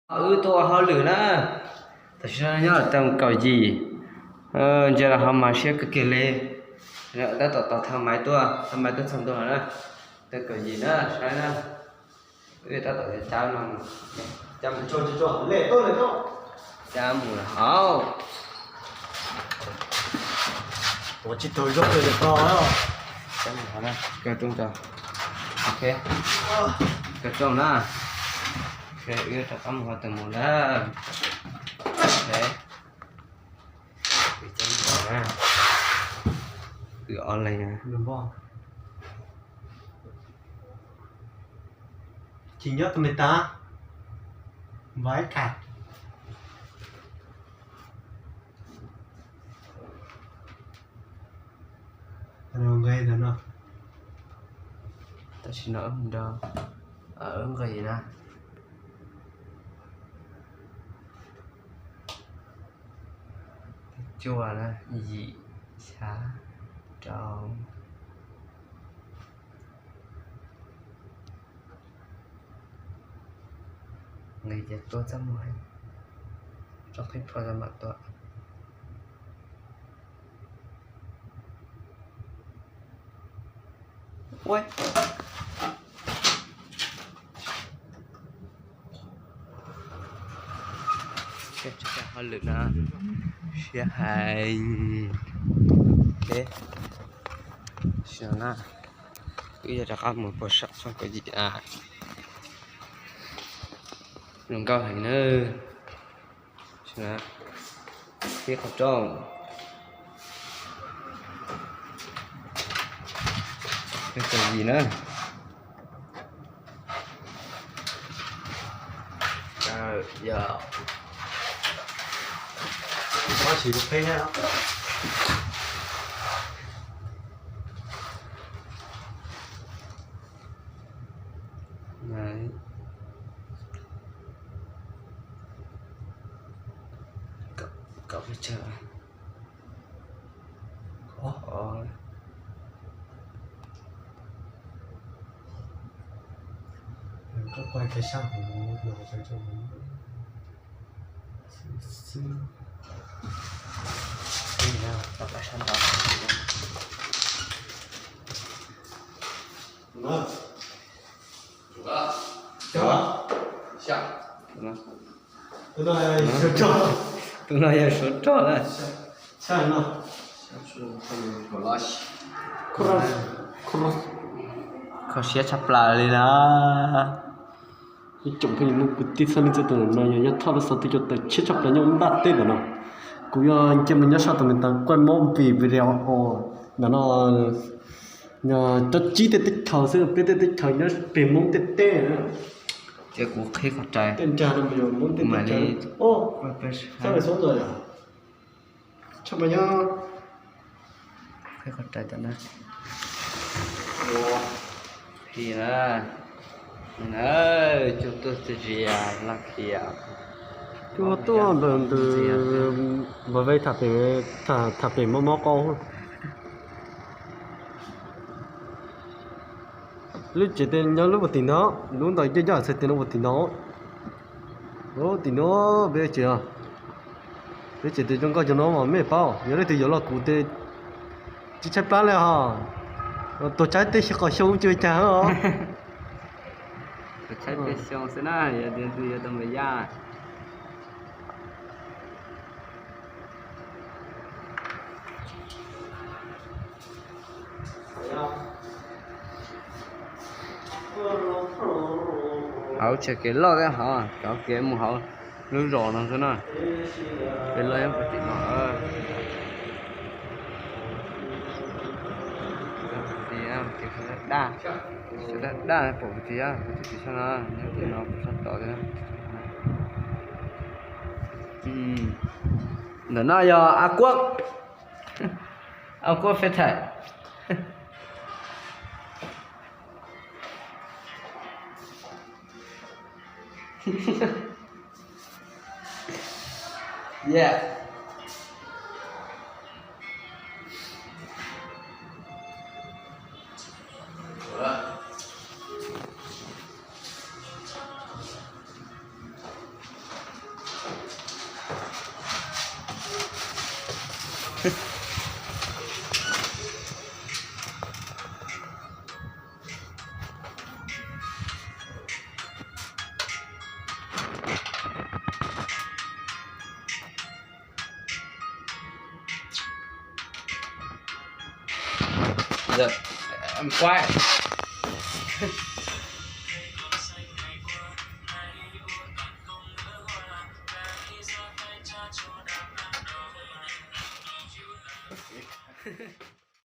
Wb tuaj ua hauj lwm na, tam sim no nyob tawm kaum yim, ntsia los ho mas siab kawg kiag li. Tab tom tos thang maiv tuaj, thang maiv tuaj txog ntua na, tawm kaum yim na, saib na. Wb tab tom cab no, cab mus tsuag tsuag tsuag, lem tuaj lem tuaj, cab mus hauv. Ua tsis tau zoo li to. Cab mus hauv na, kaw rooj tso. Ok, kaw rooj na. Ok, wb rov qab mus hauv tawm mus na. Ok, wb cab mus na. Wb online na. Tsis nyob tus me tas, npais tas. Nqis ntawm no. Tam sim no wb mus nrog, wb nqis na. Cuaj na, yim, xya, rau. Nqis ces tuaj txaj muag, tsob qhib plho tau mam tuaj. Hauj lwm no siab heev. Ok, no na, wb yuav rov qab mus puag saum txoj kaum yim a. Zoo nkauj heev na. Qhib qhov rooj. Kaum yim na. Yog, kaum peb caug. Koj quay cái sab hauv no cho xwb. Tau pab sab ntawd. Tus no yog suav rog na. Kho siab tshaj plaws li na. Ib tsoom phooj ywg, kuv tij txhaj leej txhua tus, no yog nyob thaj pab xov tooj cov tawm tshiab tshaj plaws nyob npaj teb ntawm no. Kuv yuav nce mus nyob sab tom me tas kuaj mob npis video ntawm no. Yog cov tsib tej teb chaws xwb, peb tej teb chaws nyob pem Hmoob tej teb. Ces kuv qhib qhov rais, tej nrag no yog Hmoob tej teb chaws. Tshaj plaws nyob. Qhib qhov rais tam na. Qhib na. Cuag tuaj txias zias laj khiav. Cuag tuaj ntawm ntws npawg Vej tham pem mob mob qau. Lub tsev tes nyob lub puag tim no, lub ntawm ncaj ncaj txhais tes no puag tim no. Lub tim no peb tsev, peb tsev tes zoo nkauj cov no mas mej paub, yog leej twg yuav los kuv tes tsis tshaib plab li hos. Tuag tshaib tej xyoo qhov xyoo tsis ua cas os. Tuag tshaib tej xyoo xwb na, yog tias twg yuav tau npawg Yaj. Hauv tsheb kev loj thiab hov, cov kev mus hauv lub zos no xwb na. Peb loj nyob puag tim no. Daj, daj pom puag tim, puag tim sab no, nyob tim no sab tod thiab. Ntawm no yog A Kuab, A Kuab Feb Thaim. Yeah. Giờ em quay.